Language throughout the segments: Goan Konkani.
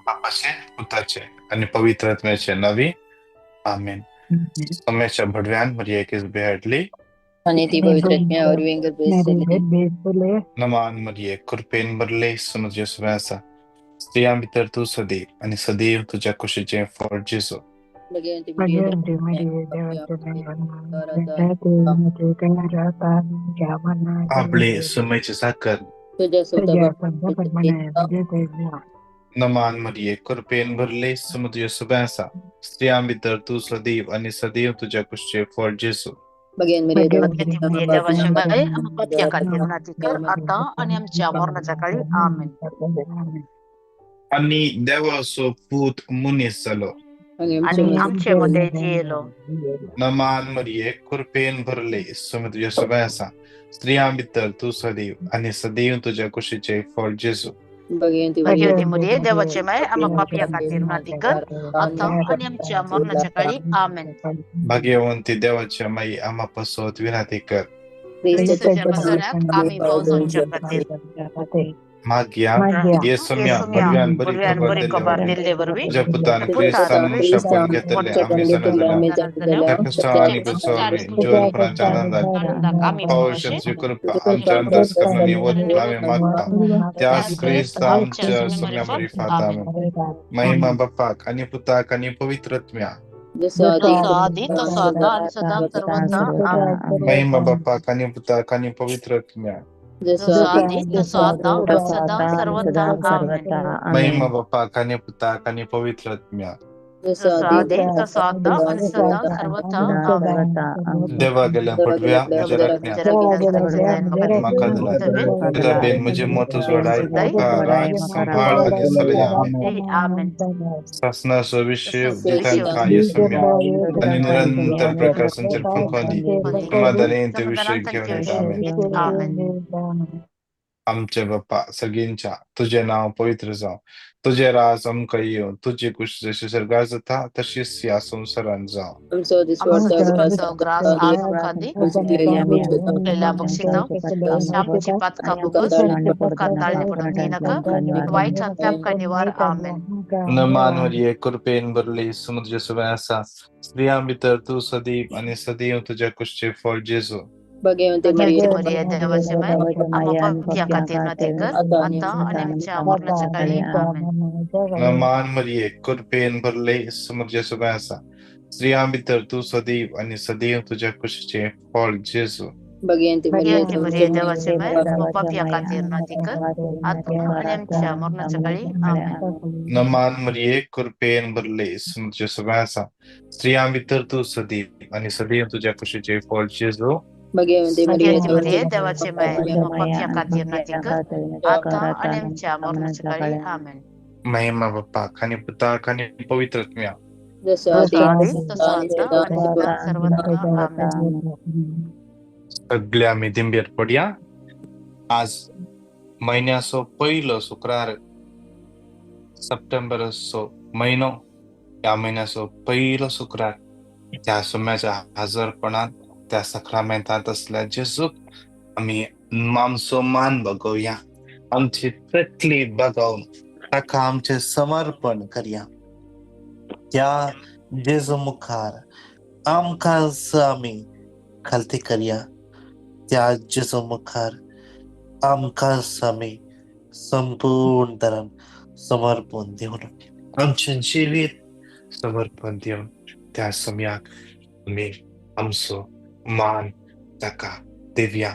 बापाचे, पुताचे आनी पवित्र आत्म्याचे नावी, आमेन. सम्याच्या भडव्यान मरियेक बेहाडली आणि ती पवित्र आत्म्यावर व्यंग बेसले. नमान मरिये, कृपेन भरले, समज येसू आसा. स्त्रियां भितर तूं सदैव आनी सदैव तुज्या कुशीचें फळ जेजू. भगवंती मरिये, देवाचे आपले सुमयचे साकर तुझ्या तुझ्या प्रमाणे नमान मरिये, कृपेन भरले, समज येसू आसा. स्त्रियां भितर तूं सदैव आनी सदैव तुज्या कुशीचें फळ जेजू. भगवंती मरिये, देवाची माय, आमकां पापयां खातीर विनंती कर आतां आनी आमच्या मरणाच्या काळी. आमेन. आनी देवाचो पूत मनीस जालो आनी आमचे मदें जियेलो. नमान मरिये, कृपेन भरले, समज येसू आसा. स्त्रियां भितर तूं सदैव आनी सदैव तुज्या कुशीचें फळ जेजू. भगवंती मरिये, देवाची माय, आमकां पापयां खातीर विनंती कर आतां आनी आमच्या मरणाच्या काळी. आमेन. भाग्यवंती देवाच्या माई, आमा पासत विनंती कर. क्रिस्ताच्या पसऱ्याक आमी पावसाच्या खातीर. मागया येसम्या भडव्यान बरी खबर बरी खबर दिल्ले दिल्ले वरवीं तुज्या पुतान क्रिस्तान मनुष्यपण घेतले आमी जाणा जाल्या त्या क्रिस्तांव आनी क्रिस्तांव जिवनपणाच्या आनंदाक आनंदाक आमी पावशाची कृपा आमच्या अंतस्करणांनी वत आमी मागता त्याच क्रिस्त आमच्या सम्या मारिफात. आमेन. महिमा बापाक आनी पुताक आनी पवित्र आत्म्या. जसो जसो आदी तसो आतां आनी सदां सर्वथा. आमेन. महिमा बापाक आनी पुताक आनी पवित्र आत्म्या. जसो जसो आदी तसो आतां आनी सदां सर्वथा. आमेन. महिमा बापाक आनी पुताक आनी पवित्र आत्म्या. जसो जसो आदी तसो आतां आनी सदां सर्वथा. आमेन. देवा गेल्या पडव्या म्हज्या राखण्या म्हाका दिला तुझ्या बेन म्हजे मत उजवाडाय, म्हाका राख, सांबाळ आनी सलय. आमेन. आमेन. सासनाचो विशय दितांकां येसम्या आनी निरंतर प्रकाशांचेर फंकोंदी समाधानी ते विशय घेवन येता. आमेन. आमेन. आमचे बाप्पा सगळींच्या, तुझे नाव पवित्र जावं, तुझे राज आमकां येवं, तुजी कुश जशी स्वर्गार जाता तशीच ह्या संवसारांत जावं. आमचो आमचो दिसवडो दिसवडो ग्रास आज आमकां दी, उरलेल्या बक्षितां आमची पातकां भोगोस, उपकार ताळणे पडूंक दिनाका, वायटांतल्यान आमकां निवार. आमेन. नमान मरिये, कृपेन भरली, समुद्र सुबें आसा. स्त्रियां भितर तूं सदैव आनी सदैव तुज्या कुशीचें फळ जेजू. भगवंती भगवंती मरिये, देवाची माय, आमकां पापयां खातीर विनंती कर आतां आनी आमच्या मरणाच्या काळी. आमेन. नमान मरिये, कृपेन भरले, समुद्र सुबें आसा. स्त्रियां भितर तूं सदैव आनी सदैव तुज्या कुशीचें फळ जेजू. भगवंती भगवंती मरिये, देवाची माय, आमकां पापयां खातीर विनंती कर आतां आनी आमच्या मरणाच्या काळी. आमेन. नमान मरिये, कृपेन भरले, समुद्र सुबें आसा. स्त्रियां भितर तूं सदैव आनी सदैव तुज्या कुशीचें फळ जेजू. भगवंती भगवंती मरिये, देवाची माय, आमकां पापयां खातीर विनंती कर आतां आनी आमच्या मरणाच्या काळी. आमेन. महिमा बापाक आनी पुताक आनी पवित्र आत्म्या. जसो जसो आदी तसो आतां आनी सदां सर्वथा. आमेन. सगळे आमी दिंबेर पडया. आज म्हयन्याचो पयलो शुक्रार, सप्टेंबराचो म्हयनो, ह्या म्हयन्याचो पयलो शुक्रार. त्या सुम्याच्या हजरपणांत, त्या सक्रामेंतांत असल्या जेजूक आमी आमचो मान बगोवया, आमची तकली बगोवन ताका आमचें समर्पण करया. त्या जेजू मुखार आमकां आमी खालती करया. त्या जेजू मुखार आमकां आमी संपूर्ण तरान समर्पण दिवन, आमचें जिवीत समर्पण दिवन त्या समयाक आमी आमचो मान ताका दिवया.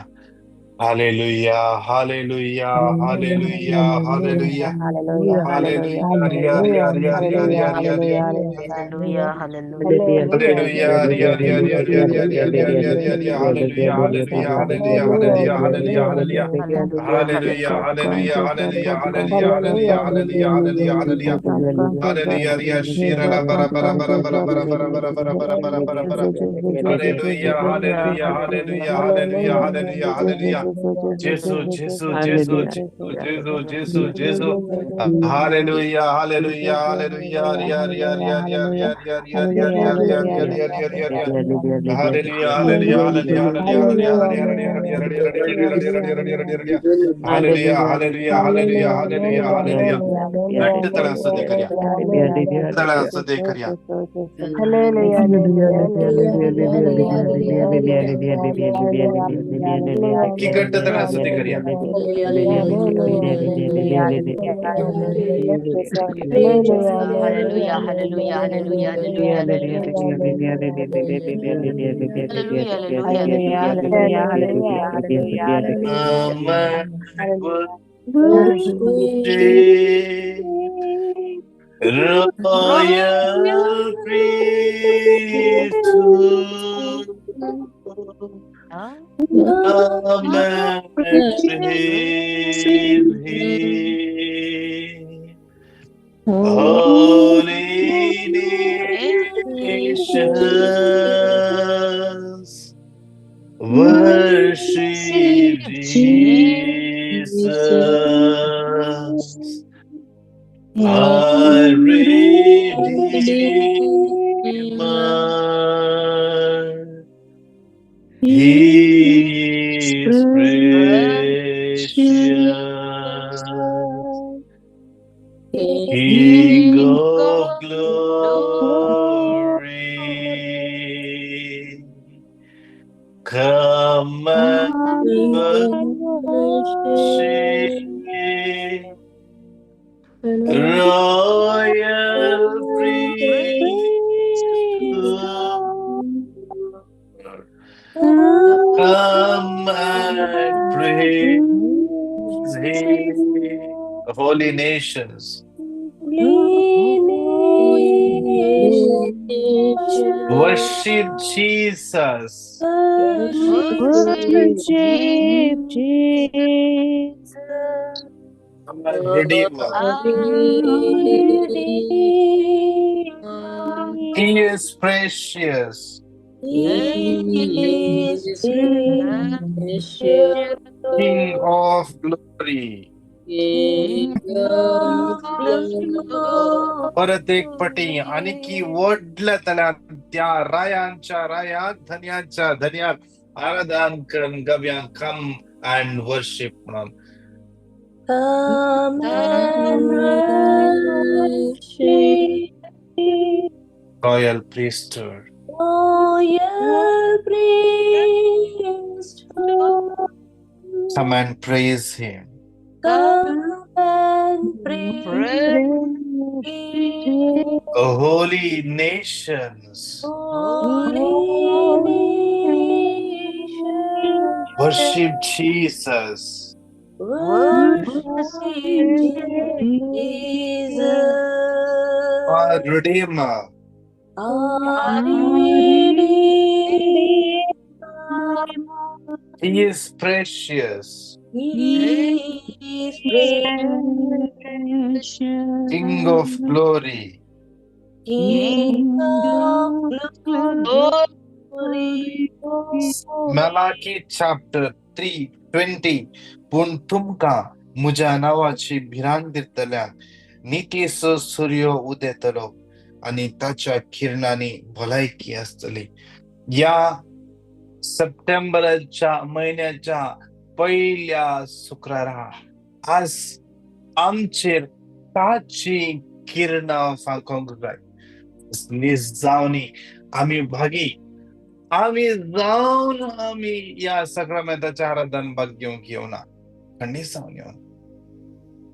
Hallelujah, hallelujah, hallelujah, hallelujah, hallelujah, hallelujah, hallelujah, hallelujah, hallelujah. Hallelujah, hallelujah, hallelujah, hallelujah, hallelujah, hallelujah, hallelujah, hallelujah, hallelujah, hallelujah, hallelujah, hallelujah, hallelujah, hallelujah, hallelujah, hallelujah, hallelujah, Shira bara bara bara bara bara bara bara bara bara bara bara bara. Hallelujah, hallelujah, hallelujah, hallelujah, hallelujah, hallelujah. Gesù, Gesù, Gesù, Gesù, Gesù, Gesù, Gesù. Hallelujah, hallelujah, hallelujah, ria, ria, ria, ria, ria, ria, ria, ria, ria, ria, ria, ria, ria, ria, ria. Hallelujah, hallelujah, hallelujah, hallelujah, hallelujah, hallelujah, hallelujah, hallelujah, hallelujah, hallelujah, hallelujah, hallelujah, hallelujah, hallelujah. घट्ट तळ्यान स्तुती करया, तळ्यान स्तुती करया. की घट्ट तळ्यान स्तुती करया. Hallelujah, hallelujah, hallelujah, hallelujah, hallelujah. Hallelujah, hallelujah, hallelujah. Royal priesthood, come and praise Him. Holy nations, worship Jesus, our Redeemer. He is precious, King of glory. Come and worship, royal priesthood. Come and praise Him. Holy nations, worship Jesus, Worship Jesus, our Redeemer. He is precious, King of glory. परत एक पटी आणखी वडल्या तल्यान त्या रायांच्या रायात धन्याच्या धन्यात आराधन करून गव्या कम अँड वर्शिप म्हणून. Come and worship, royal priesthood, royal priesthood. Come and praise Him. Come and praise Him. Holy nations, Holy nations, worship Jesus, worship Jesus, our Redeemer. our Redeemer. He is precious, He is precious, King of glory. King of glory. Malachi chapter 3:20. पूण तुमकां म्हज्या नांवाची भिरांत दितल्यान नितीचो सूर्य उदेतलो आनी ताच्या किरणांनी भलायकी आसतली. ह्या सप्टेंबराच्या म्हयन्याच्या पयल्या शुक्रारा आज आमचेर ताची किरणां फांकोंक जाय. नीज जावनी आमी भागी आमी जावन आमी ह्या सक्रामेंताच्या आराधन भाग घेवंक येवना, खंडीत जावन येवना.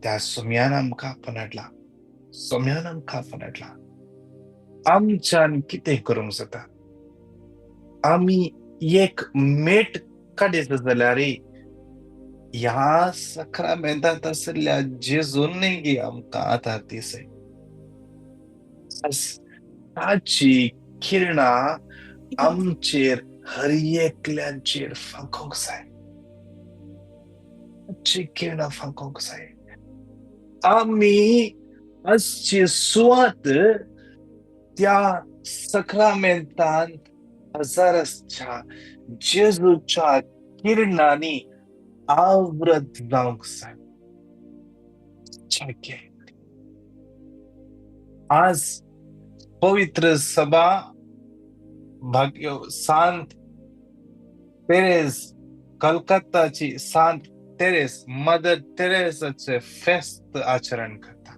त्या सुम्यान आमकां पनडला, सोम्यान आमकां पनडला. आमच्यान कितें करूंक जाता? आमी एक मेट काडीत जाल्यार ह्या सक्रामेंतांत आशिल्ल्या जेजून गी आमकां आदार दिसय. ताची किरणां आमचेर हर एकल्याचेर फांकोंक जाय. ताची किरणां फांकोंक जाय. आमी आजची सुवात त्या सक्रामेंतांत हजारसच्या जेजूच्या किरणांनी आवृत जावंक जाय. आज पवित्र सभा भाग्य सांत तेरेस, कलकत्ताची सांत तेरेस, मदर तेरेसाचे फेस्त आचरण करता.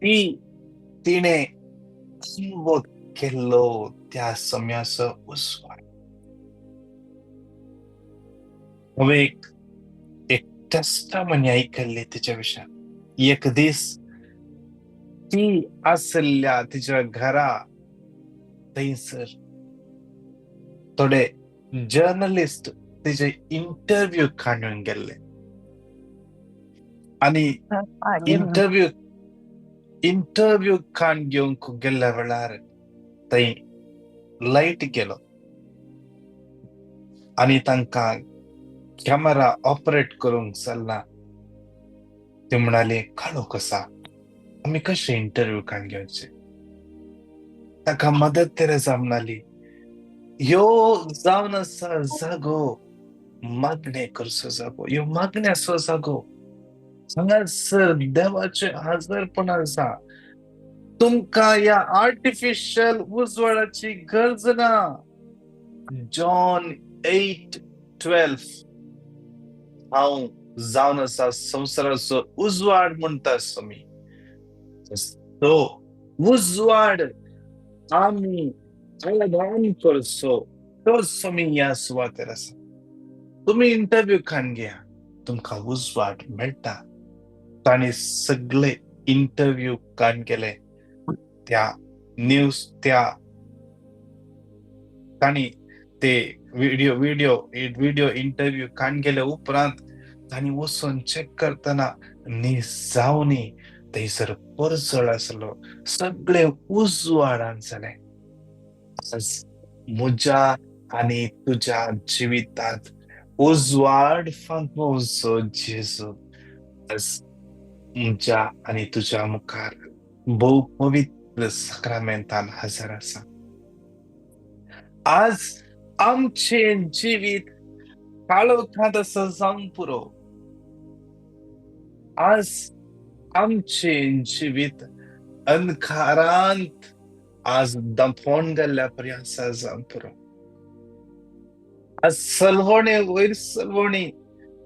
ती तिणें अनुभव केल्लो त्या सम्याचो उजवाड. हांवें एक एक टेस्टामनी आयकल्ली तिच्या विशयान. एक दीस ती आसल्या तिच्या घरा थंयसर थोडे जर्नलिस्ट तिचे इंटरव्यू काडून गेल्ले आनी इंटरव्यू इंटरव्यू काण घेवंक गेल्ल्या वेळार थंय लायट गेलो आनी तांकां कॅमेरा ऑपरेट करूंक चलना. ते म्हणाले काळोख आसा, आमी कशें इंटरव्यू काण घेवचे. ताका मदर तेरेजा म्हणाली, ह्यो जावन आसा जागो मागणें करचो जागो, ह्यो मागण्याचो जागो, हांगासर देवाचें हाजरपण आसा. तुमकां ह्या आर्टिफिशियल उजवाडाची गरज ना. जॉन 8:12 हांव जावन आसा संवसाराचो उजवाड म्हणटा स्वामी. तो उजवाड आमी आराधन करचो तो स्वामी ह्या सुवातेर आसा. तुमी इंटरव्यू काण घेया, तुमकां उजवाड मेळटा. तांणी सगळे इंटरव्यू काण केले त्या न्यूज त्या तांणी ते व्हिडिओ व्हिडिओ व्हिडिओ इंटरव्यू काण केले उपरांत तांणी वचून चॅक करतना निजावनी थंयसर परजळ आसलो, सगळे उजवाडान जाले. आज म्हज्या आनी तुज्या जिवितांत उजवाड फांकोवचो जेजू आज म्हज्या आनी तुज्या मुखार भोव पवित्र साक्रामेंतान हजर आसा. आज आमचें जिवीत काळोखांत आसा जावंक पुरो. आज आमचें जिवीत अंधकारांत आज दंपोवन गेल्ल्या परी आसा जावंक पुरो. आज सलवणे वयर सलवणी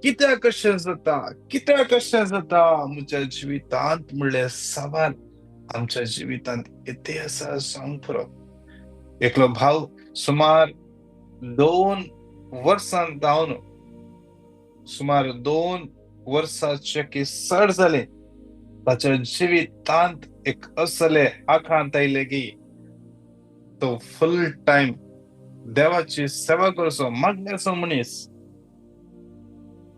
कित्याक कशें जाता, कित्याक कशें जाता म्हज्या जिवितांत म्हणलें सवाल आमच्या जिवितांत येते आसा जावंक पुरो. एकलो भाव सुमार 2 वर्सां जावन सुमार 2 वर्साचे की चड जाले ताच्या जिवितांत एक असले आकांत आयले की तो फुल टायम देवाची सेवा करचो मागण्याचो मनीस.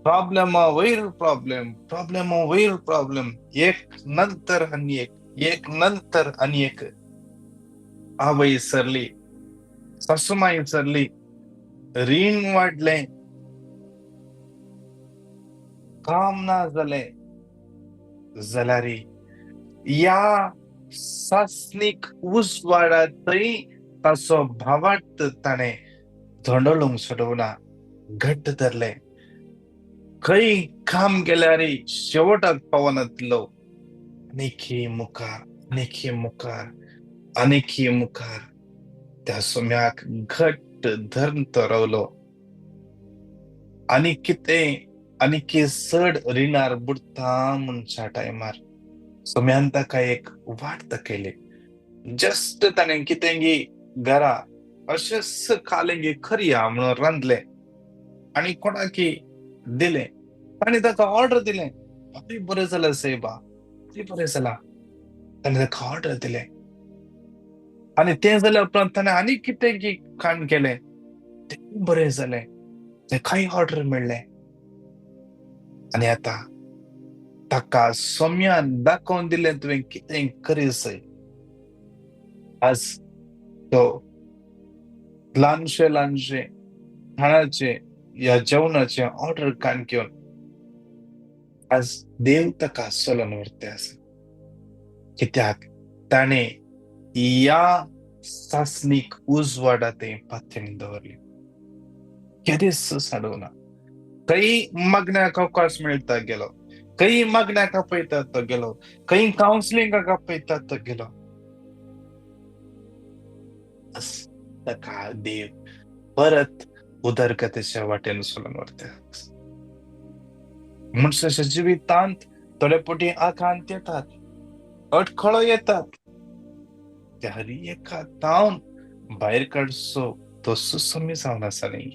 प्रॉब्लेमा वयर प्रॉब्लेम, प्रॉब्लेमा वयर प्रॉब्लेम, एक नंतर आनी एक, एक नंतर आनी एक. आवय सरली, सासूमाय सरली, रीण वाडलें, काम ना जालें. जाल्यार ह्या सासणीक उजवाडांतय ताचो भावार्थ ताणें धोंडळूंक सोडोवना, घट्ट धरलें. खंय काम केल्यार शेवटाक पावनातलो. आनीकी मुखार, आनीकी मुखार, आनीकी मुखार त्या सोम्याक घट्ट धरून तो रावलो. आनी कितें आनीकी चड रिणार बुडटा म्हणच्या टायमार सोम्यान ताका एक वाट दाखयली. जस्ट ताणें कितें गी घरा अशेंच खालें गी करया म्हणून रांदलें आनी कोणाकी दिलें. ताणें ताका ऑर्डर दिलें, अरे बरें जालां सायबा, अरे बरें जालां. ताणें ताका ऑर्डर दिलें आनी तें जाल्या उपरांत ताणें आनी कितें की खाण केलें, तें बरें जालें, तेकाय ऑर्डर मेळ्ळें. आनी आतां ताका सोम्यान दाखोवन दिलें तुवें कितें करी सय. आज तो ल्हानशे ल्हानशे खाणाचे ह्या जेवणाचे ऑर्डर काण घेवन आज देव ताका चलोवन व्हरते आसा. कित्याक ताणें ह्या सासणीक उजवाडा तें पातळी दवरली, केदेच साडोवना. खंय मागण्याक अवकाश मेळटा गेलो, खंय मागण्याक आपयता तो गेलो, खंय कावन्सिलिंगाक आपयता तो गेलो. ताका देव परत उदरगतेच्या वाटेन चलोवन व्हरता. मनशाच्या जिवितांत थोडे फावटी आकांत येतात, अटखळो येतात, त्या हर एका तावन भायर काडचो तो सुसमी जावन आसा न्ही,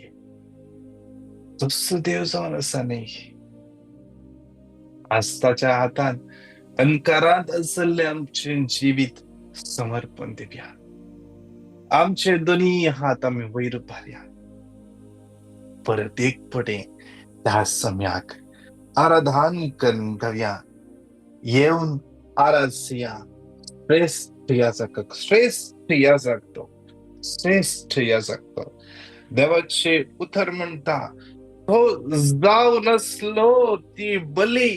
तस्सो देव जावन आसा न्ही. आज ताच्या हातान अंकारांत आसलें आमचें जिवीत समर्पण दिवया. आमचे दोनी हात आमी वयर उबारया. परत एक फुडें त्या सम्याक आराधन करून गावया. येवन आरासिया श्रेष्ठ याजक, श्रेष्ठ याजक, तो श्रेष्ठ याजक. तो देवाचे उतर म्हणटा तो जावन आसलो ती बली,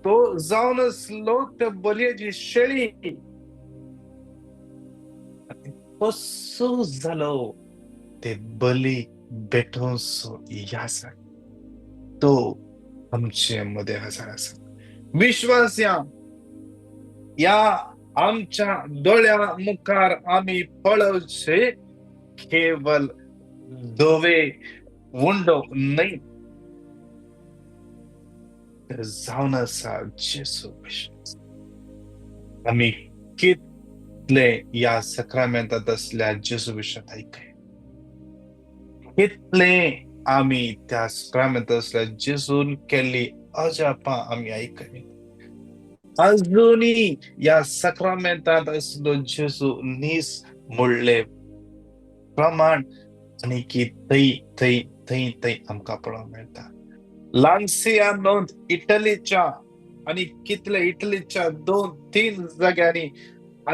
तो जावन आसलो त्या बलयेची शेळी, कसो जालो ते बली भेटोवचो याजक तो आमचे मदें हजर आसा. विश्वास या या आमच्या दोळ्या मुखार आमी पळोवचे केवल धवे उंडो न्हय, तर जावन आसा जेजू विश्वास. आमी कितले ह्या सक्रामेंतांत आसल्या जेजू विश्वास आयकय, कितले आमी त्या सक्रामेंतांत आसल्या जेजून केल्ली अजापां आमी आयकय. अजूनय ह्या सक्रामेंतांत आसलो जेजू नीस म्हणले प्रमाण आनी की थंय थंय थंय थंय आमकां पळोवंक मेळटा. लान्सिया नोंद इटलीच्या आनी कितले इटलीच्या 2-3 जाग्यांनी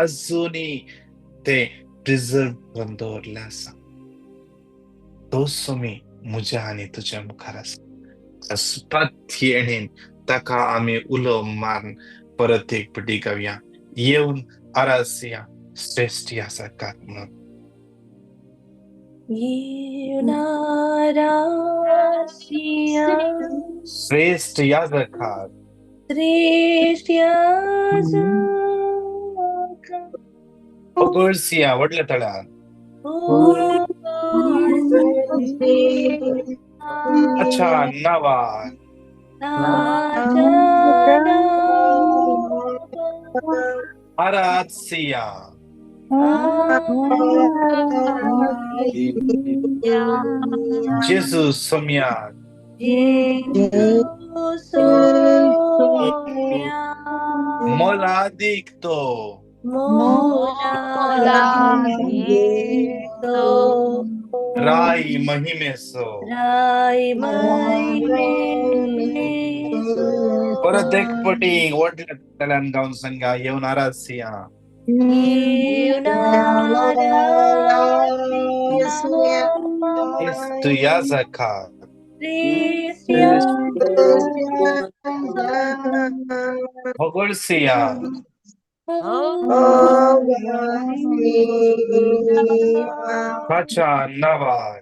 अजूनय ते प्रिजर्व करून दवरले आसा. तो सुमी म्हज्या आनी तुज्या मुखार आसा. आसपात येणेन ताका आमी उलो मारून परत एक पटी गावया. येवन आरासिया श्रेष्ठ याजकाक म्हणून. येवनारासिया श्रेष्ठ याजकाक, श्रेष्ठ याजका, होगोळसिया व्हडल्या तळ्यान अच्छा नांवान आरासिया जेजू सोम्याक मोलादीक तो राय महिमेसो. परत एक पटी व्हडल्या तळ्यान गावन सांगा येवन आरासिया श्रेष्ठ याजकाक होगोळसिया ताच्या नांवान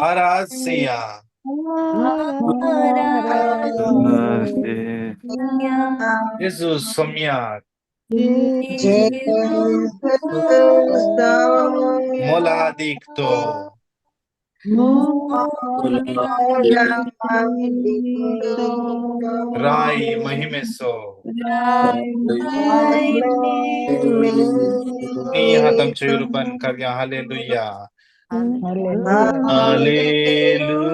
आरासिया जेजू सोम्याक मोलादीक तो राय महिमेसो. हात आमच्या युरोपान काव्या. Hallelujah hallelujah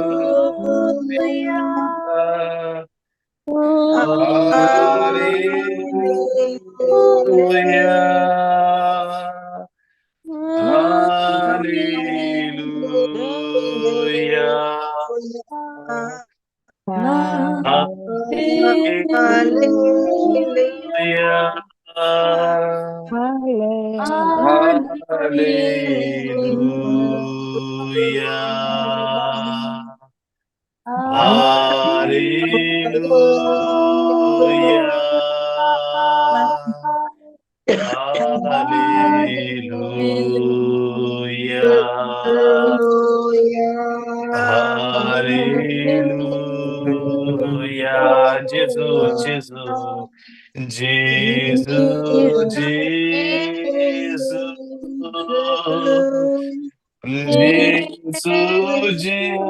hallelujah hallelujah hallelujah hallelujah hallelujah hallelujah hallelujah. जेजू जेजू जेजू जेजू जेजू जेजू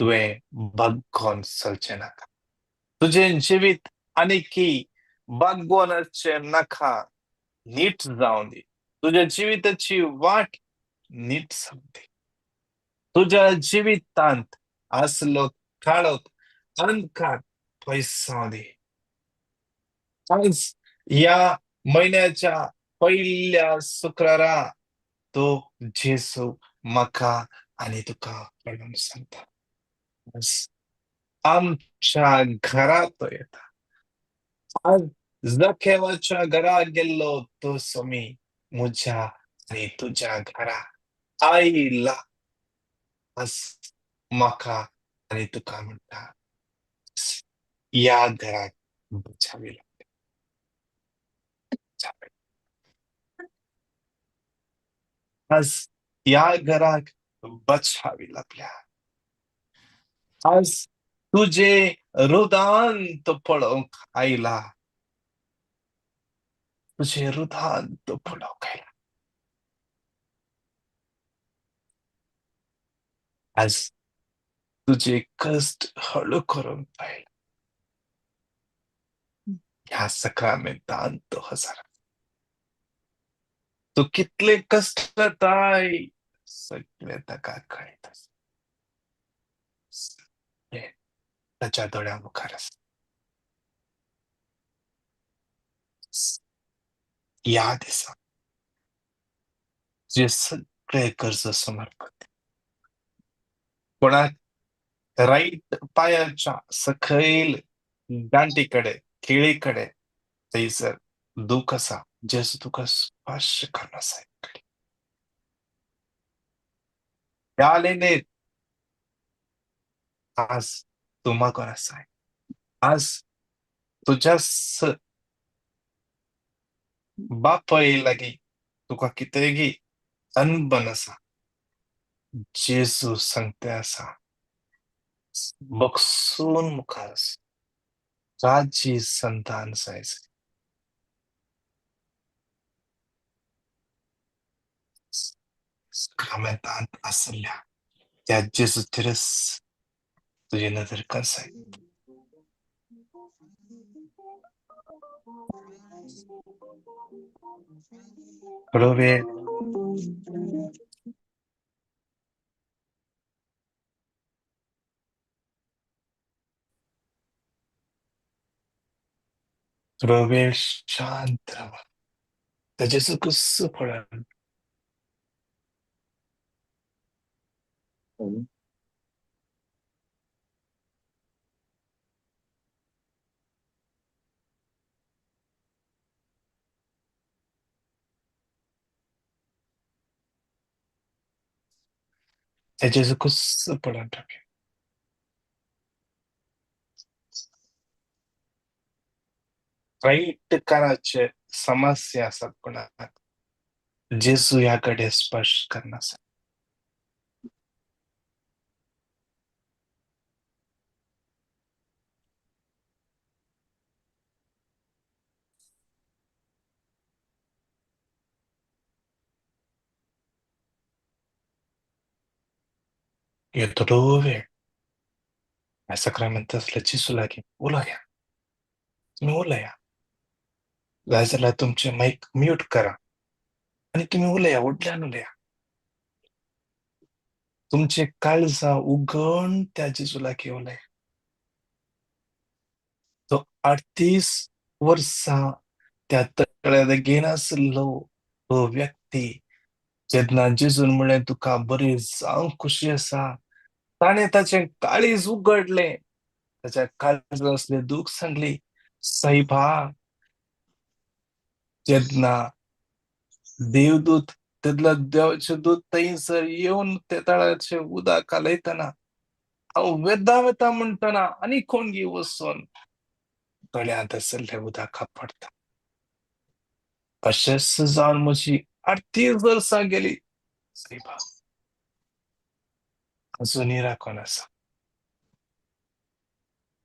तुवें बागोवन चलचें नाका, तुजें जिवीत आनीकी बागोवन आसचें नाका, नीट जावं दी. तुज्या जिविताची वाट नीट जावं दी. तुज्या जिवितांत आसलो काळोख अंधकार पयस जावं दी. आज ह्या म्हयन्याच्या पयल्या शुक्रारा तो जेजू म्हाका आनी तुका पळोवन सांगता, आज आमच्या घरा तो येता. आज जखेवाच्या घरा गेल्लो तो स्वामी म्हज्या आनी तुज्या घरा आयला. आज म्हाका आनी तुका म्हणटा, ह्या घराक बचावी लागता. आज ह्या घराक बचावी लागल्या. आज तुजे रुदान तो पळोवंक आयला, तुजे रुदान तो पळोवंक आयला. आज तुजे कश्ट हळू करूंक आयला. ह्या सक्रामेंतान तो हजार तूं कितले कश्ट जाताय सगळे ताका कळीत आसा, सगळें ताच्या दोळ्यां मुखार आसा. ह्या दिसा तुजे सगळे कर्ज समर्पण कोणाक राईट पायाच्या सकयल गांठी कडेन केळी कडेन थंयसर दूख आसा, जेजू तुका स्पर्श करून आसा. ह्या लेगीत आज तूं मागून आसाय. आज तुज्या बापाय लागीं तुका कितेंगी अनबन आसा, जेजू सांगते आसा, बगसून मुखार राजी संतान जाय. साक्रामेंतांत आसल्या त्या जेजूचेरच तुजी नदर कसाय. थोडो वेळ थोडो वेळ शांत रावा, त्या जेजू कुस्स पळोवन. त्या जेजू कुस्स पळोवन रावया. राईट कानाचे समस्या आसात कोणाक, जेजू ह्या कडेन स्पर्श करना आसा. ह्यो थोडो वेळ ह्या साक्रामेंत आसल्या जेजू लागीं उलया, तुमी उलया. जाय जाल्यार तुमचें मायक म्यूट करा आनी तुमी उलया, व्हडल्यान उलया. तुमचें काळजां उगण त्या जेजू लागीं उलया. तो 38 वर्सां त्या तळ्या घेन आसलो तो व्यक्ती जेन्ना जेजून म्हणलें तुका बरी जावंक खुशी आसा, ताणें ताचें काळीज उगडलें, ताच्या काळजांत आसलें दूख सांगली, सायबा जेन्ना देवदूत तेदला देवाचें दूत थंयसर येवन ते तळ्याचें उदक कालयतना हांव वेता वेता म्हणटना आनी कोण गी वचून तळ्यांत आशिल्लें उदक पडटा. अशेंच जावन म्हजी 38 वर्सां गेली. सायबा अजुनूय राखून आसा.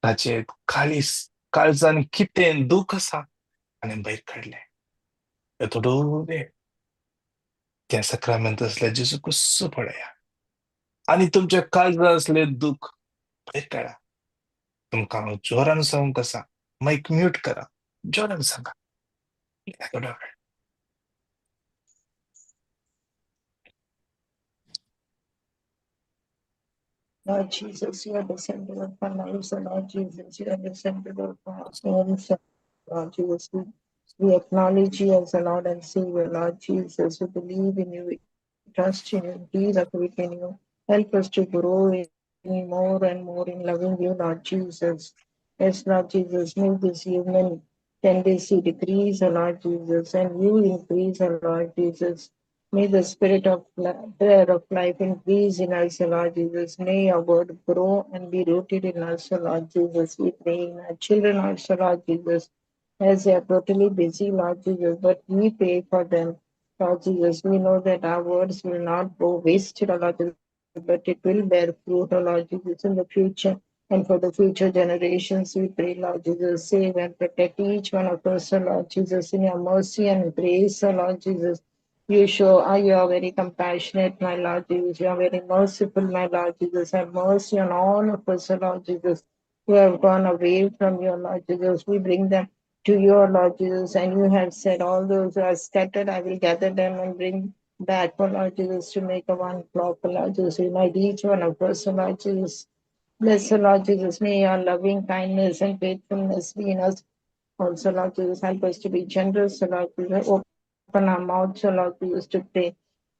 ताचे काळीज काळजान कितें दूख आसा आनी भायर काडलें. थोडो वेळ त्या साक्रामेंत आसल्या जेजू कुस्स पळया आनी तुमच्या काळजांत आसलें दूख भायर काडा. तुमकां हांव जोरान सांगूंक आसा, मायक म्यूट करा, जोरान सांगा. थोडो वेळ. Lord Jesus, you are the center of our lives, O Lord Jesus, you are the center of our homes, Lord Jesus. We acknowledge you as the Lord and Savior, Lord Jesus. We believe in you, we trust in you, increase our faith in you. Help us to grow in more and more in loving you, Lord Jesus. Yes, Lord Jesus, may this human tendency decrease, O Lord Jesus, and you increase, O Lord Jesus. May the spirit of prayer of life increase in us, O Lord Jesus. May our word grow and be rooted in us, O Lord Jesus. We pray in our children also, Lord Jesus, as they are totally busy, Lord Jesus, but we pray for them, Lord Jesus. We know that our words will not go wasted, O Lord Jesus, but it will bear fruit, O Lord Jesus, in the future. And for the future generations, we pray, Lord Jesus, save and protect each one of us, O Lord Jesus, in your mercy and grace, O Lord Jesus. You show you are very compassionate, my Lord Jesus. You are very merciful, my Lord Jesus. Have mercy on all of us, O Lord Jesus, who have gone away from your Lord Jesus. We bring them to your Lord Jesus, and you have said, all those who are scattered, I will gather them and bring back, O Lord Jesus, to make a one flock, O Lord Jesus. Unite each one of us, O Lord Jesus. Bless, O Lord Jesus. May your loving kindness and faithfulness be in us also, Lord Jesus. Help us to be generous, O Lord Jesus. Open our mouths, O Lord Jesus, to pray.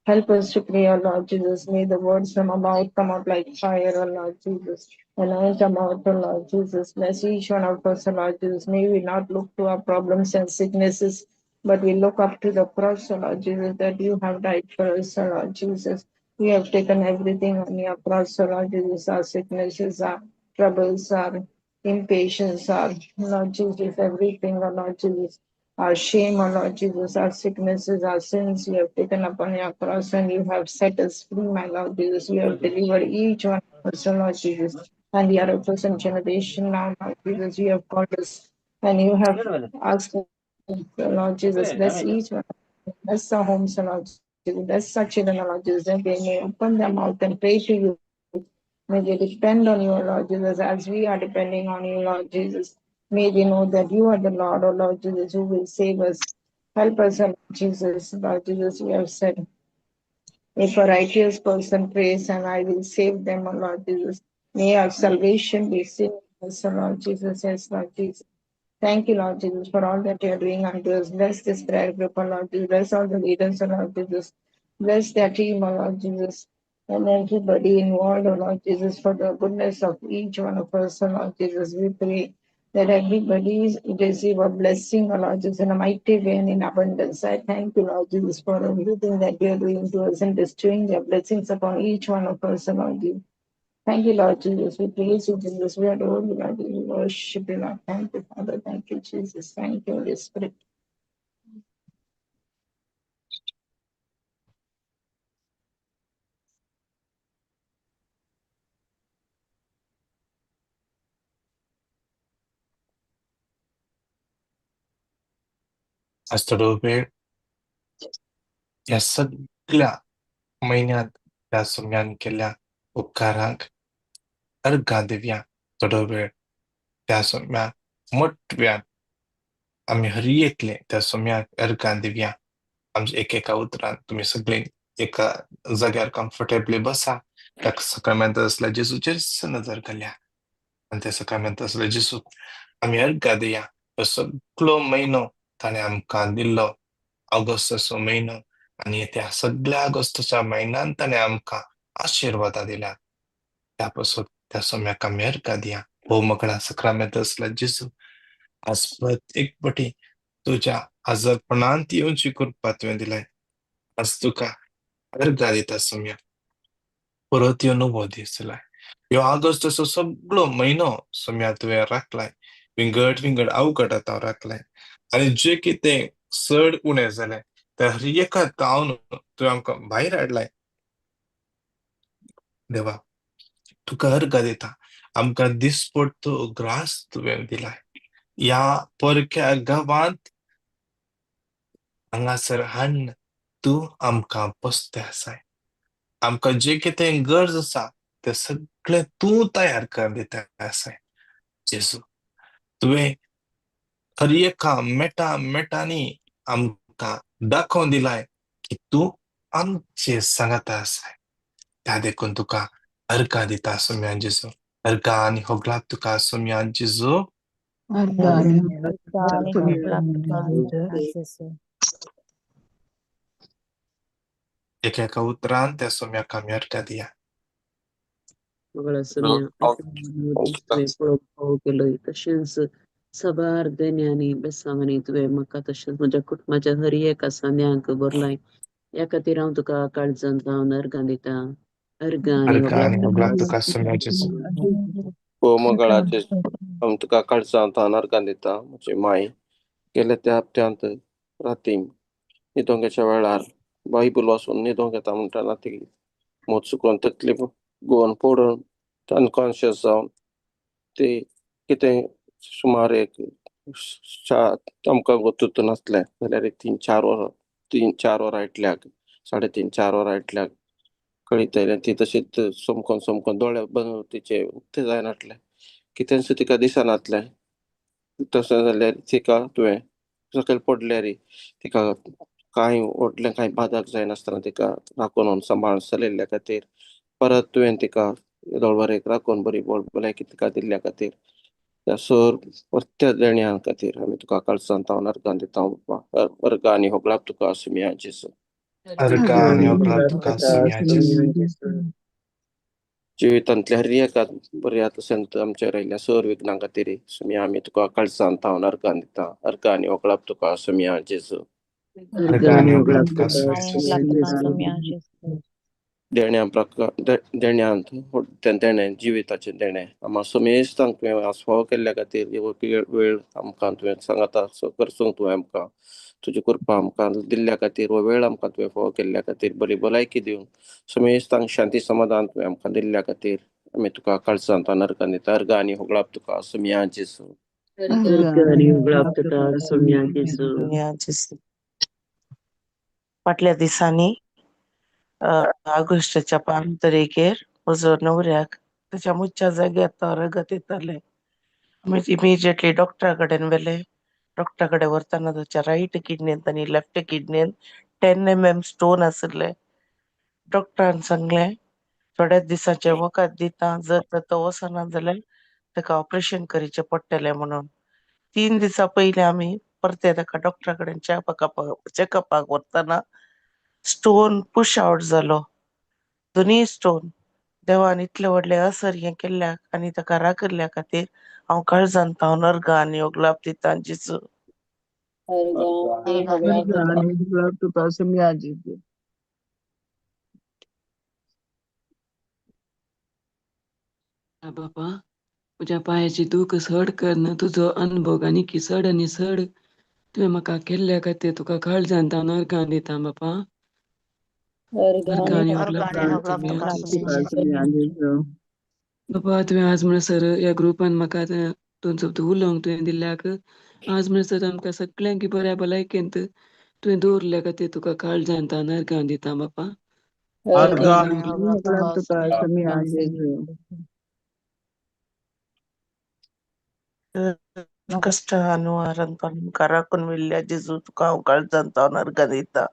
Help us to pray, O Lord Jesus. May the words from our mouth come out like fire, O Lord Jesus. Anoint our mouth, O Lord Jesus. Bless each one of us, O Lord Jesus. May we not look to our problems and sicknesses, but we look up to the cross, O Lord Jesus, that you have died for us, O Lord Jesus. We have taken everything on your cross, O Lord Jesus, our sicknesses, our troubles, our impatience, our Lord Jesus, everything, O Lord Jesus. Our shame, O Lord Jesus, our sicknesses, our sins, you have taken upon your cross and you have set us free, my Lord Jesus. You have delivered each one of us, O Lord Jesus. And we are a present generation now, Lord Jesus. You have called us and you have asked us, O Lord Jesus, bless each one. Bless our homes, O Lord Jesus. Bless our children, O Lord Jesus. And they may open their mouth and pray to you. May they depend on you, O Lord Jesus, as we are depending on you, Lord Jesus. May they know that you are the Lord, O Lord Jesus, who will save us. Help us, O Lord Jesus. Lord Jesus, you have said, if a righteous person prays, and I will save them, O Lord Jesus. May our salvation be seen, O Lord Jesus. Yes, Lord Jesus. Thank you, Lord Jesus, for all that you are doing unto us. Bless this prayer group, O Lord Jesus. Bless all the leaders, O Lord Jesus. Bless their team, O Lord Jesus. And everybody involved, O Lord Jesus, for the goodness of each one of us, O Lord Jesus. We pray that everybody receive a blessing, O Lord Jesus, in a mighty way and in abundance. I thank you, Lord Jesus, for everything that you are doing to us and bestowing your blessings upon each one of us, O Lord Jesus. Thank you, Lord Jesus. We praise you, Jesus. We adore you, Lord. We worship you, Lord. Thank you, Father. Thank you, Jesus. Thank you, Holy Spirit. आज थोडो वेळ ह्या सगळ्या म्हयन्यांत ह्या सोम्यान केल्ल्या उपकारांक अर्घां दिवया. थोडो वेळ त्या सोम्याक मोठव्यान आमी हर एकले त्या सोम्याक अर्घां दिवया. आमच्या एकेका उतरान तुमी सगळीं एका जाग्यार कम्फर्टेबली बसा. त्या सकाळमेंत असल्या जेजूचेर नजर घालया आनी त्या सकाळमेंत असल्या जेजूक आमी अर्घां दिया. हो सगळो म्हयनो ताणें आमकां दिल्लो, ऑगस्टाचो म्हयनो, आनी त्या सगळ्या ऑगस्टाच्या म्हयन्यान ताणें आमकां आशिर्वादां दिल्या. त्या पासून त्या सोम्याक आमी अर्घां दिया. हो मकळा सक्रामेंत असल्या जेजू, आज परत एक पटी तुज्या आजारपणांत येवची कृपा तुवें दिलाय. आज तुका अर्घां दिता सोम्या. परत यो नवो दीस दिलाय. ह्यो ऑगस्टाचो सगळो म्हयनो सोम्या तुवें राखलाय, विंगड विंगड अवघडांत राखलाय आनी जे कितें चड उणें जालें त्या हर एका तावन तुवें आमकां भायर हाडलाय. देवा, तुका अर्घां दिता. आमकां दिसपडतो ग्रास तुवें दिलाय. ह्या परक्या गांवांत हांगासर हाडून तूं आमकां पोसते आसाय. आमकां जें कितें गरज आसा तें सगळें सगळें तूं तयार करून दिता आसाय जेजू. तुवें हर एका मेटा मेटांनी आमकां दाखोवन दिलाय की तूं आमचे सांगाता आसाय. त्या देखून तुका अर्गां दिता सोम्या जेजू. अर्गां आनी होगलात तुका सोम्या जेजू. एका एका उतरान त्या सोम्याक आमी अर्गां दिया. पळोवंक केलोय तशेंच सबार देण्यांनी बेसांवांनी तुवें म्हाका तशेंच म्हज्या कुटुंबाच्या हर एका सांद्यांक भरलाय. ह्या खातीर हांव तुका काळजांत लावन अर्गां दिता. अर्गां आनी अर्गां आनी होगलात तुका सोम्या जेजू. हो मंगळाचे आमी तुका काळजांत अर्गां दिता. म्हजी माय गेल्या त्या हप्त्यांत राती न्हिदोंगेच्या वेळार बायबल वाचून न्हिदोंक येता म्हणटा ती मोत चुकोन तकली गोवन पडून अनकॉन्शियस जावन ती कितें सुमार एक आमकां गोतूत नासलें जाल्यार 3-4 वरां 3-4 वरां इतल्याक 3.30-4 वरां इतल्याक कळीत आयलें ती तशीच सोमकोन सोमकोन दोळे बंद तिचे उक्ते जायनासले, कितेंच तिका दिसनासलें. तशें जाल्यार तिका तुवें सकयल पडल्यार तिका कांय व्हडलें कांय बादक जायनासतना तिका राखून सांबाळून चलयल्ल्या खातीर, परत तुवें तिका दोळवरेक राखून बरी भलायकी तिका दिल्ल्या खातीर, त्या सर परत्या देण्या खातीर आमी तुका काळजांत हांव अर्गां दिता. अर्गां आनी होगळाप तुका सुमया जेजू. अर्गां आनी होगळाप तुका सुमया जेजू. जिवितांतल्या हर एका बऱ्या तशेंच आमच्या रायल्ल्या सर विघ्नां खातीर सुमया आमी तुका काळजांत हांव अर्गां दिता. अर्गां आनी होगळाप तुका सुमया जेजू. अर्गां आनी होगळाप तुका सुमया जेजू. देण्या प्रकार देण्यांत देणें जिविताचें देणें आमा समेस्तांक तुवें आस्पाव केल्ल्या खातीर वेळ आमकां तुवें सांगाता करसूंक तुवें आमकां तुजी कृपा आमकां दिल्ल्या खातीर, हो वेळ आमकां तुवें फावो केल्ल्या खातीर, बरी भलायकी दिवन समेस्तांक शांती समाधान तुवें आमकां दिल्ल्या खातीर आमी तुका काळजांत अर्गां दिता. अर्गां आनी होगळाप तुका सुमया जेजू. अर्गां आनी होगळाप तुका सुमया जेजू. फाटल्या दिसांनी ऑगस्टाच्या 5 तारखेर म्हजो न्हवऱ्याक ताच्या मुच्या जाग्यार तो रगत येतालें. आमी इमिजिएटली डॉक्टरा कडेन व्हेले. डॉक्टरा कडेन व्हरतना ताच्या रायट किडनींत आनी लेफ्ट किडनींत 10 mm स्टोन आशिल्ले. डॉक्टरान सांगलें थोड्याच दिसांचें वखद दिता, जर तो वचना जाल्यार ताका ऑपरेशन करचें पडटलें म्हणून. 3 दिसां पयलीं आमी परते ताका डॉक्टरा कडेन चॅकअपाक व्हरतना स्टोन पुश आवट जालो, दोनूय स्टोन. देवान इतले व्हडले असर हें केल्ल्याक आनी ताका राखिल्ल्या खातीर हांव काळजांत हांव अर्गां आनी होगलाप दिता जेजू. अर्गां आनी होगलाप तुका सुमया जेजू. बापा, म्हज्या पांयाची दूख सड करून तुजो अनभोग आनी चड आनी चड तुवें म्हाका केल्ल्या खातीर तुका काळजांत हांव अर्गां दिता बापा. अर्गां आनी होगलाप तुका सुमया जेजू. बाबा, तुवें आज म्हणसर ह्या ग्रुपान म्हाका दोन शब्द उलोवंक तुवें दिल्ल्याक, आज म्हणसर आमकां सगळ्यांक बऱ्या भलायकेंत तुवें दवरल्या खातीर तुका काळजांत हांव अर्गां दिता बापा. अर्गां आनी होगलाप तुका सुमया जेजू. कश्ट अनुवारान राखून व्हेल्ल्या जेजू तुका हांव काळजांत हांव अर्गां दिता.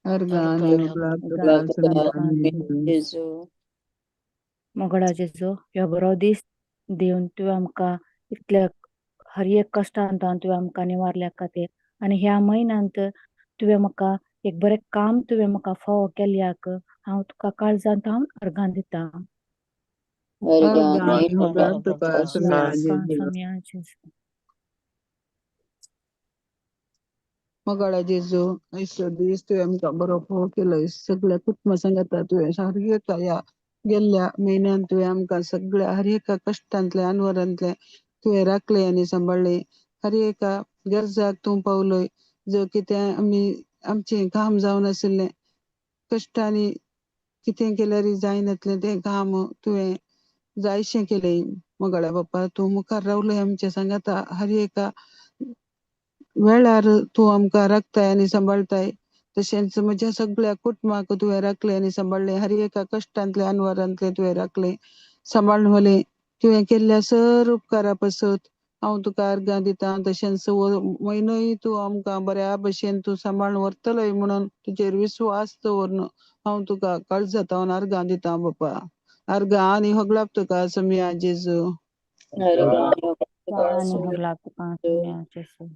अर्गां आनी होगलाप तुका सुमया जेजू. मोगडा जेजू, ह्यो बरो दीस दिवन तुवें आमकां इतल्या हर एक कश्टांत तुवें आमकां निवारल्या खातीर आनी ह्या म्हयन्यांत तुवें म्हाका एक बरें काम तुवें म्हाका फावो केल्ल्याक हांव तुका काळजांत हांव अर्गां दिता. अर्गां आनी होगलाप तुका सुमया जेजू. मोगाळा जेजू, आयचो दीस तुवें आमकां बरो फावो केलो. सगळ्या कुटुंबा सांगाता तुवें हर एका ह्या गेल्ल्या म्हयन्यान तुवें आमकां सगळ्या हर एका कश्टांतले अनवरांतले तुवें राखले आनी सांबाळ्ळे. हर एका गरजाक तूं पावलोय. जो कितें आमी आमचें काम जावन आशिल्लें कश्टांनी कितें केल्यार जायनातलें तें काम तुवें जायशें केलें. मोगाळ्या बाप्पा, तूं मुखार रावलोय आमच्या सांगाता. हर एका वेळार तूं आमकां राखताय आनी सांबाळताय. तशेंच म्हज्या सगळ्या कुटुंबाक तुवें राखलें आनी सांबाळ्ळें. हर एका कश्टांतले अनवरांतले तुवें राखलें. सांबाळून व्हलें. तुवें केल्ल्या सर उपकारा पासत हांव तुका अर्गां दिता. तशेंच हो म्हयनोय तूं आमकां बऱ्या भशेन तूं सांबाळून व्हरतलोय म्हणून तुजेर विस्वास दवरून हांव तुका काळजांत अर्गां दिता बापा. अर्गां आनी होगळाप तुका सोमया जेजू. आनी होगळाप तुका सोमया जेजू.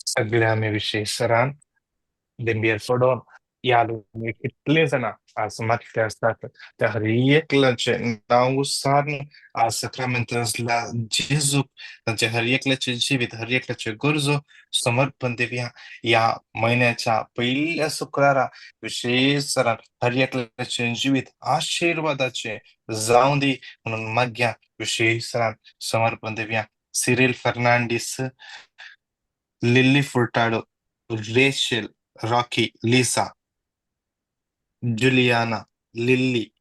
सगळ्या आमी विशेष सरान दिंबेर पडोवन ह्या लोकांनी कितले जाणां आज मागते आसतात त्या हर एकल्याचें नांव उच्चारून आज सक्रामेंतांतल्या जेजूक तांचे हर एकल्याचें जिवीत, हर एकल्याच्यो गरजो समर्पण दिवया. ह्या म्हयन्याच्या पयल्या शुक्रारा विशेष सरान हर एकल्याचें जिवीत आशिर्वादाचें जावं दी म्हणून मागया. विशेष सरान समर्पण दिवया. Cyril Fernandes, Lily Furtado, Rachel, Rocky, Lisa, Juliana, Lily,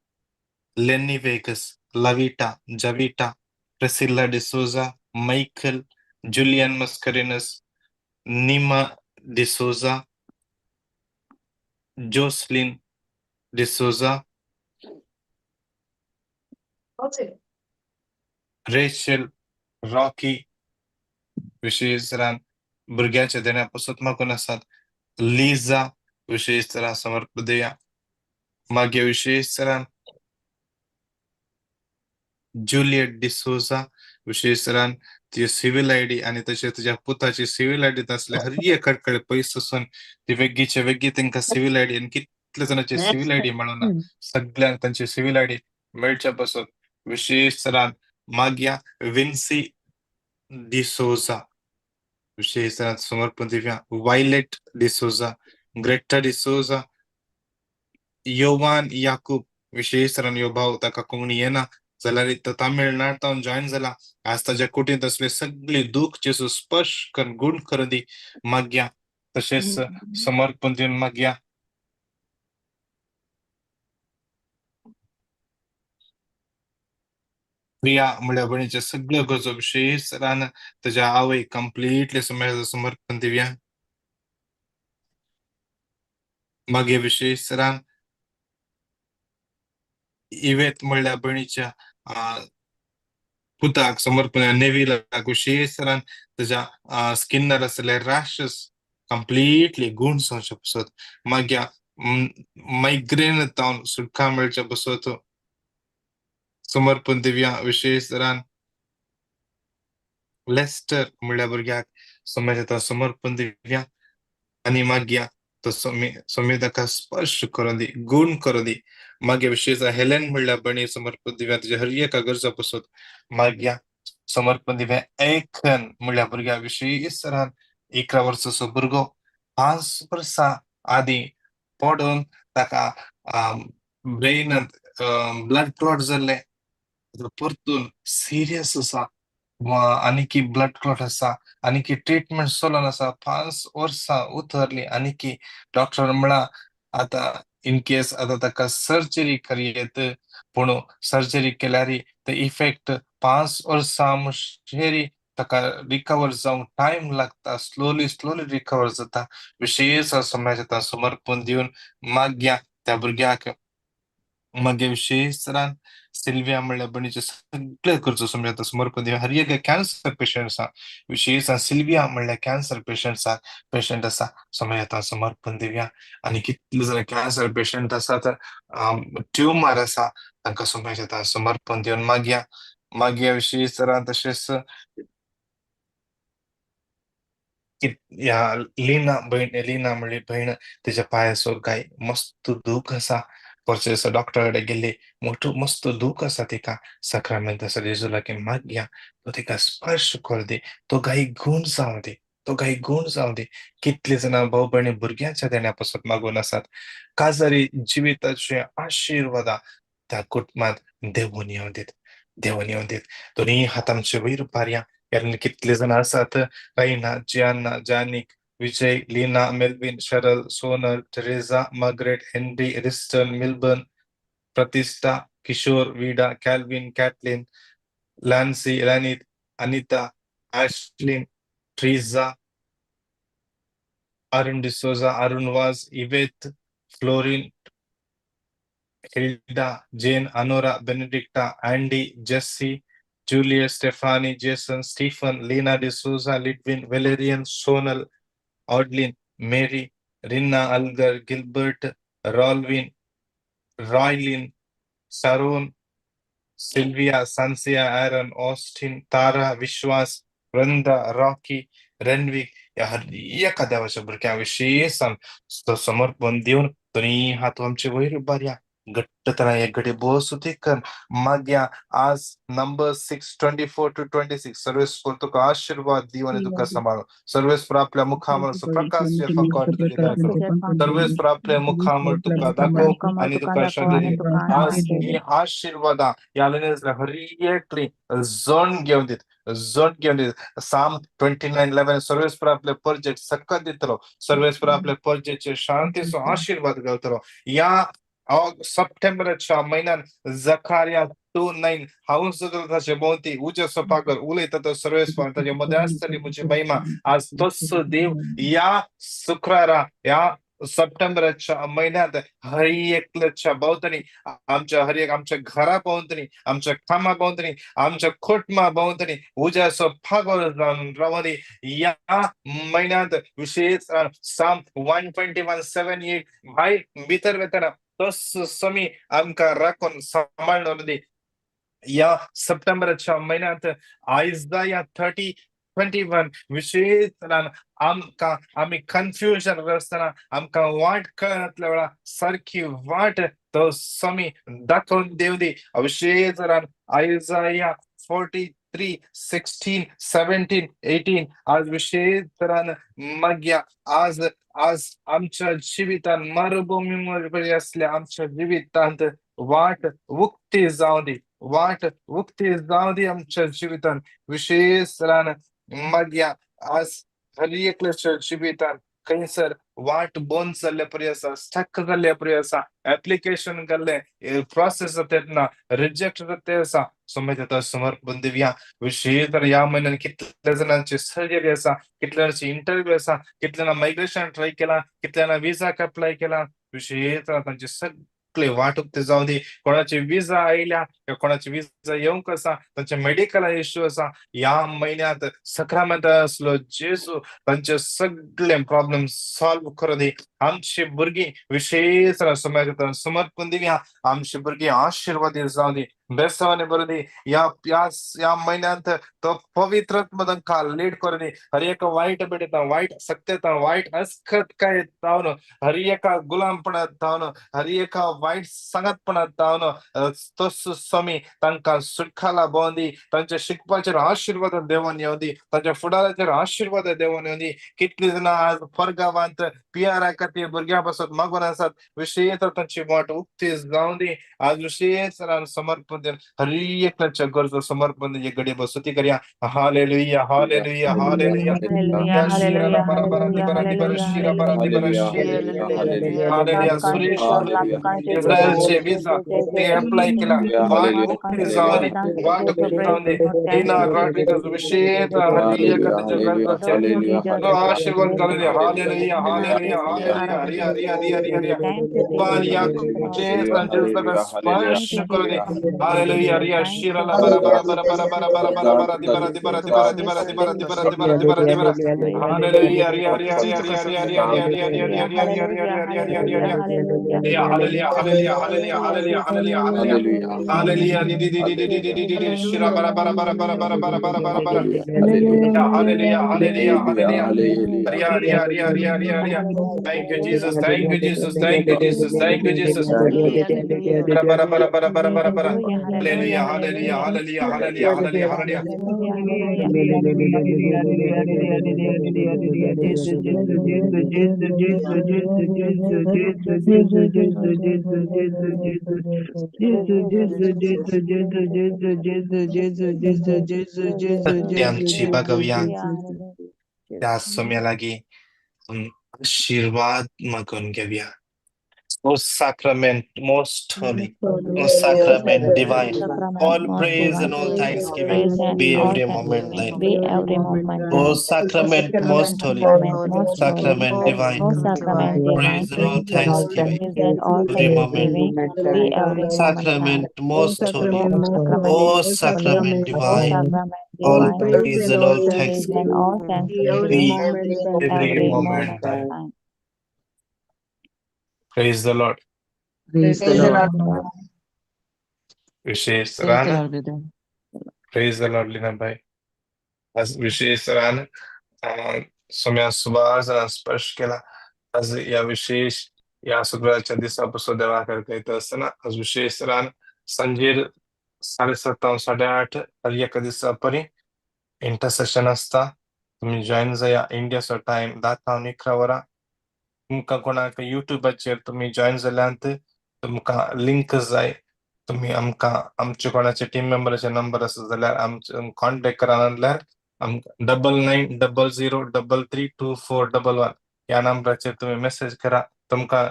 Lenny Vegas, Lavita, Javita, Priscilla D'Souza, Michael, Julian Mascarenhas, Nima D'Souza, Jocelyn D'Souza, Rachel, Rocky, विशेष तरान भुरग्यांच्या देण्या पासत मागून आसात. लिजा विशेष तरा समर्प दिया. मागीर विशेष तरान जुलियट डिसोजा विशेष तरान तुजी सिवील आयडी आनी तशें तुज्या पुताची सिवील आयडी आसले हर एक कडे पयस आसून ती वेगीचे वेगीं तांकां सिवील आयडी आनी कितले जाणांची सिवील आयडी मेळना, सगळ्यांक तांची सिवील आयडी मेळच्या पासून विशेष तरान मागया. विन्सी डिसोजा विशेष तरान समर्पण दिवया. वायलेट डिसोजा, ग्रेटा डिसोजा, योवान याकूब विशेष तरान ह्यो भाव ताका कोंकणी येना जाल्यार तो तामिळनाड जॉयन जाला. आज ताज्या कुटींत असले सगळे दुःख जेजू स्पर्श करून गुण करून दी मागया. तशेंच समर्पण दिवन मागया. प्रिया म्हणल्या भयणीचे सगळ्यो गरजो विशेष तरान ताज्या आवय कंप्लिटली समर्पण दिवया. मागीर विशेष तरान इवेत म्हणल्या भयणीच्या पुताक समर्पण नेविलाक विशेष तरान ताज्या स्किनार आसले रॅशस कंप्लिटली गुण जावचे पासत मागीर मायग्रेन जावन सुटका मेळच्या पासत समर्पण दिवया. विशेष तरान लेस्टर म्हणल्या भुरग्याक समाजात समर्पण दिवया आनी मागया तो स्वामी ताका स्पर्श करून दी, गुण करून दी. मागीर विशेष हेलेन म्हणल्या भयणी समर्पण दिवया. तुज्या हर एका गरजा पासत मागया समर्पण दिवया. एकन म्हणल्या भुरग्या विशेष तरान 11 वर्साचो भुरगो 5 वर्सां आदीं पडून ताका ब्रेनांत ब्लड क्लॉट जाल्लें, परतून सिरियस आसा आनीकी ब्लड क्लॉट आसा, आनीकी ट्रिटमेंट चलोन आसा. 5 वर्सां उतरली आनीकी डॉक्टर म्हणला आतां इन केस आतां ताका सर्जरी करयेत, पूण सर्जरी केल्यार ते इफेक्ट 5 वर्सां मुशेरी ताका रिकवर जावंक टायम लागता, स्लोली स्लोली रिकवर जाता. विशेष समाजात समर्पण दिवन मागया त्या भुरग्याक. मागीर विशेष तरान सिल्विया म्हणल्या भयणीचे सगळे गरजो समजाता समर्पण दिवन. हर एक कॅन्सर पेशंट आसा, विशेष सिल्विया म्हणल्यार कॅन्सर पेशंट पेशंट आसा, समाजात समर्पण दिवया. आनी कितले जाण कॅन्सर पेशंट आसात, ट्युमर आसा, तांकां समाजात समर्पण दिवन मागया. मागीर विशेष तरान तशेंच ह्या लीना भयण, लीना म्हणली भयण तिच्या पांयाचो गाय मस्त दूख आसा. परचे दिसा डॉक्टरा कडेन गेल्ली, मोठो मस्त दूख आसा तिका. सक्रामेंत आसा जेजू लागीं मागया तो तिका स्पर्श कर दी, तो गाय गुण जावं दी, तो गाय गुण जावं दी. कितले जाणां भाव भयणी भुरग्यांच्या देण्या पासत मागून आसात. काजारी जिविताचे आशिर्वादा त्या कुटुंबांत देवून येवं दीत, देवून येवं दीत. दोनूय हात आमचे वयर पारया. कारण कितले जाणां आसात Raina, Ziana, जानीक, Vijay, Leena, Melvin, Cheryl, Sonal, Teresa, Margaret, Henry, Riston, Milburn, Pratista, Kishore, Vida, Calvin, Kathleen, Lancy, Lanit, Anita, Ashlyn, Teresa, Arun D'Souza, Arun Vaz, Yvette, Florin, Hilda, Jane, Anora, Benedicta, Andy, Jesse, Julius, Stephanie, Jason, Stephen, Lena D'Souza, Lidwin, Valerian, Sonal, Audlin, Mary, Rinna, Algar, Gilbert, Rolwin, Roylin, Sharon, Sylvia, Sansia, Aaron, Austin, Tara, Vishwas, Vrinda, Rocky, Renwick ह्या हर एका देवाच्या भुरग्यां विशेषान समर्पण दिवन दोनी हात आमचे वयर उबारया घट्ट तरा एक घडी बसूं कर मागया. आज नंबर 6:24 to 26. सर्वेस्पर तुका आशीर्वाद दिवन आनी तुका सांबाळूं. सर्वेस्पर आपल्या मुखामळ प्रकाश करू. सर्वेस्पर आपल्या मुखामळ तुका दाखोवं आनी तुका शांती दिवं. आज ही आशीर्वादां ह्या हर एकली जण घेवन दीत, जण घेवन दीत. साम 29:11. सर्वेस्पर आपले परजेक सक्कत दितलो. सर्वेस्पर आपले परजेचे शांतीचो आशीर्वाद घालतलो. या सप्टेंबराच्या म्हयन्यान जखारिया 2:9. हांव ताचे भोंवती उज्याचो पागर उलयता तो सर्वेस्पर, ताचे मदें आसतली म्हजी महिमा. आज तोच देव या शुक्रारा या सप्टेंबराच्या म्हयन्यांत हर एकल्याच्या भोंवतणी, आमच्या हर एक आमच्या घरा भोंवतणी, आमच्या कामा भोंवतणी, आमच्या कुटुंबा भोंवतणी उज्याचो पागोर जावन रावनी. या म्हयन्यांत विशेष साम 121:7-8. भायर भितर वतना तोच समी आमकां राखून सांबाळून दी. या सप्टेंबराच्या म्हयन्यांत आयजाया 30:21. विशेष आमकां आमी कन्फ्युजन आसतना, आमकां वाट कळनातल्या वेळार सारकी वाट तो समी दाखोवन दिवं दी. विशेष आयजाया 43:16, 17, 18. आज विशेष तरान मागया. आज आज आमच्या जिवितान मरुभूमी असल्या आमच्या जिवितांत वाट उक्ती जावं दी, वाट उक्ती जावं दी आमच्या जिवितान. विशेष तरान मागया. आज हर एकल्याच्या जिवितान खंयसर वाट बंद जाल्ले परी आसा, स्टक जाल्ले परी आसा, एप्लिकेशन घाल्ले प्रोसेस जाता ना, रिजेक्ट जाता आसा, समज आता समर्पण दिवया. विशेष तर ह्या म्हयन्यान कितल्या जाणांची सर्जरी आसा, कितल्या जाणांची इंटरव्यू आसा, कितल्या जाणां मायग्रेशन ट्राय केला, कितल्या जाणां विजाक अप्लाय केला, विशेष तांची सगळे वाट उक्ती जावं दी. कोणाची विजा आयल्या किंवा कोणाची विजा येवंक आसा, तांचे मेडिकल इश्यू आसा, ह्या म्हयन्यांत सक्रामेंत आसलो जेजू तांचे सगळे प्रॉब्लेम सॉल्व करूं दी. आमची भुरगीं विशेष समर्पण दिवया. आमची भुरगीं आशिर्वादी जावं दी, बेसावानी बरों दी. ह्या ह्या ह्या म्हयन्यांत तो पवित्र तांकां लीड करूं दी. हर एका वायट बेडींत, वायट सक्तेंत, वायट अस्कतकाय जावन, हर एका गुलामपणांत जावन, हर एका वायट सांगातपणांत जावन तो स्वामी तांकां सुटकाला भोंवन दी. तांच्या शिकपाचेर आशिर्वाद देवान येवं दी. तांच्या फुडाराचेर आशिर्वाद देवान येवं दी. कितली जाणां आज परगांवांत पिआरा खातीर भुरग्यां पासत मागून आसात, विशेष तांची वाट उक्ती जावं दी. आज विशेष समर्पण दिवन हर एकल्याच्या गरजो समर्पण एक घडये बसती करया. Hallelujah, hallelujah, hallelujah. Hallelujah, hallelujah, hallelujah. Suresh इस्रायलचे विजा ते अप्लाय केला, वाट उक्ती जावं दी, वाट उक्ती जावं दी. लीना रॉड्रिगस विशेष हर एकाच्या गरजाचेर तो आशीर्वाद घालूं दी. Hallelujah, hallelujah, hallelujah. Hari Hari Hari Hari Hari. या स्पर्श करू दे. हालेलुया. रिया शिराला बरा बरा बरा बरा बरा बरा बरा बरा दिबरा दिबरा दिबरा दिबरा दिबरा दिबरा दिबरा दिबरा दिबरा. हालेलुया. रिया रिया रिया रिया रिया रिया रिया रिया रिया रिया रिया रिया रिया रिया रिया रिया रिया. Hallelujah, hallelujah, hallelujah, hallelujah, hallelujah, hallelujah, hallelujah. D D D D D D D D D Shira bara bara bara bara bara bara bara bara bara. Hallelujah, hallelujah, hallelujah. Riya Riya Riya Riya Riya Riya. Thank you Jesus, thank you Jesus, thank you Jesus, thank you Jesus. bara bara bara bara bara bara bara. Hallelujah, hallelujah, hallelujah, hallelujah, hallelujah, hallelujah. सत्य आमची बागवया त्या सोम्या लागीं. आशीर्वाद मागून घेवया. O sacrament most holy, O sacrament divine, Sacrament all most praise and divine, all thanksgiving praise and be all every moment thanksgiving thine. be every moment O thine. sacrament most holy, Sacrament most holy, sacrament divine, O sacrament divine, praise and all all thanksgiving praise and all every moment. thanksgiving be every moment thine. Sacrament most holy, O sacrament O most holy, sacrament O divine, sacrament all divine, praise and and all all praise and thanksgiving all be every thanksgiving be moment thine. every every moment moment thine. thine. Praise the Lord. Praise the Praise the Lord. Lord. विशेष Praise the Ran Lord, brother. Praise the Lord Leena भाई. आज विशेष रान सोम्या सुमार जाणां स्पर्श केला. आज या विशेष या शुक्रारच्या दिसा पासून देवा करता आसतना आज विशेष रान सांजेर 7:30 8:30 हर एका दिसा परी इंटरसेशन आसता. तुमी जॉयन जाया. इंडियाचो टायम 10 थावन 11 वरां. तुमकां कोणाक युट्यूबाचेर तुमी जॉयन जाल्यांत तुमकां लिंक जाय, तुमी आमकां आमचे कोणाचे टीम मेंबराचे नंबर आसा जाल्यार आमचे कॉन्टेक्ट करा, नाल्यार आमकां 9900332411 ह्या नंबराचेर तुमी मेसेज करा. तुमकां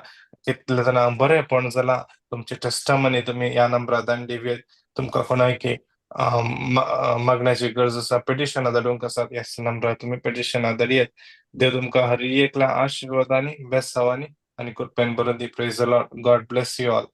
कितले जाणांक बरेंपण जालां तुमचे टेस्टमनी तुमी ह्या नंबरार धाडून दिवयेत. तुमकां कोणाक मागण्याची गरज आसा, पिटिशनां धाडूंक आसा, ह्याच नंबरार तुमी पिटिशनां धाडयेत. देव तुमकां हर एकला आशिर्वादांनी, बेसांवांनी आनी कृपेन भरून दी. Praise the Lord. God bless you all.